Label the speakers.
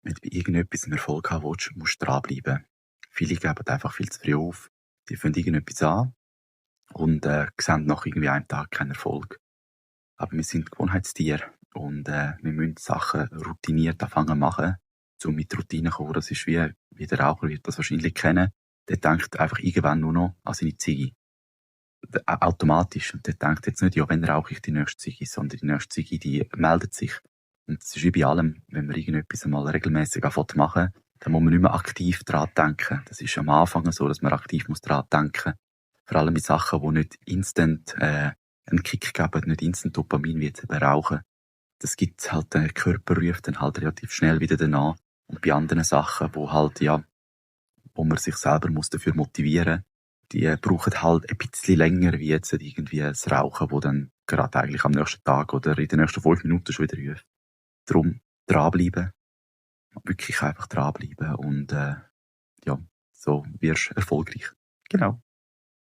Speaker 1: Wenn du bei irgendetwas einen Erfolg haben willst, musst du dranbleiben. Viele geben einfach viel zu früh auf. Die fangen irgendetwas an und sehen nach irgendwie einem Tag keinen Erfolg. Aber wir sind Gewohnheitstiere und wir müssen Sachen routiniert anfangen zu machen, um mit Routinen zu kommen. Das ist wie der Raucher wird das wahrscheinlich kennen. Der denkt einfach irgendwann nur noch an seine Ziege. Automatisch. Und der denkt jetzt nicht, ja, wenn rauche ich die nächste Ziege, sondern die nächste Ziege, die meldet sich. Und das ist wie bei allem, wenn man irgendetwas einmal regelmäßig machen, dann muss man nicht mehr aktiv daran denken. Das ist am Anfang so, dass man aktiv daran denken muss. Vor allem bei Sachen, die nicht instant einen Kick geben, nicht instant Dopamin wie jetzt eben Rauchen. Das gibt halt, der Körper ruft dann halt relativ schnell wieder danach. Und bei anderen Sachen, wo man sich selber muss dafür motivieren, die brauchen halt ein bisschen länger, wie jetzt irgendwie das Rauchen, wo dann gerade eigentlich am nächsten Tag oder in den nächsten 5 Minuten schon wieder ruft. Darum dranbleiben. Wirklich einfach dranbleiben und ja, so wirst du erfolgreich. Genau.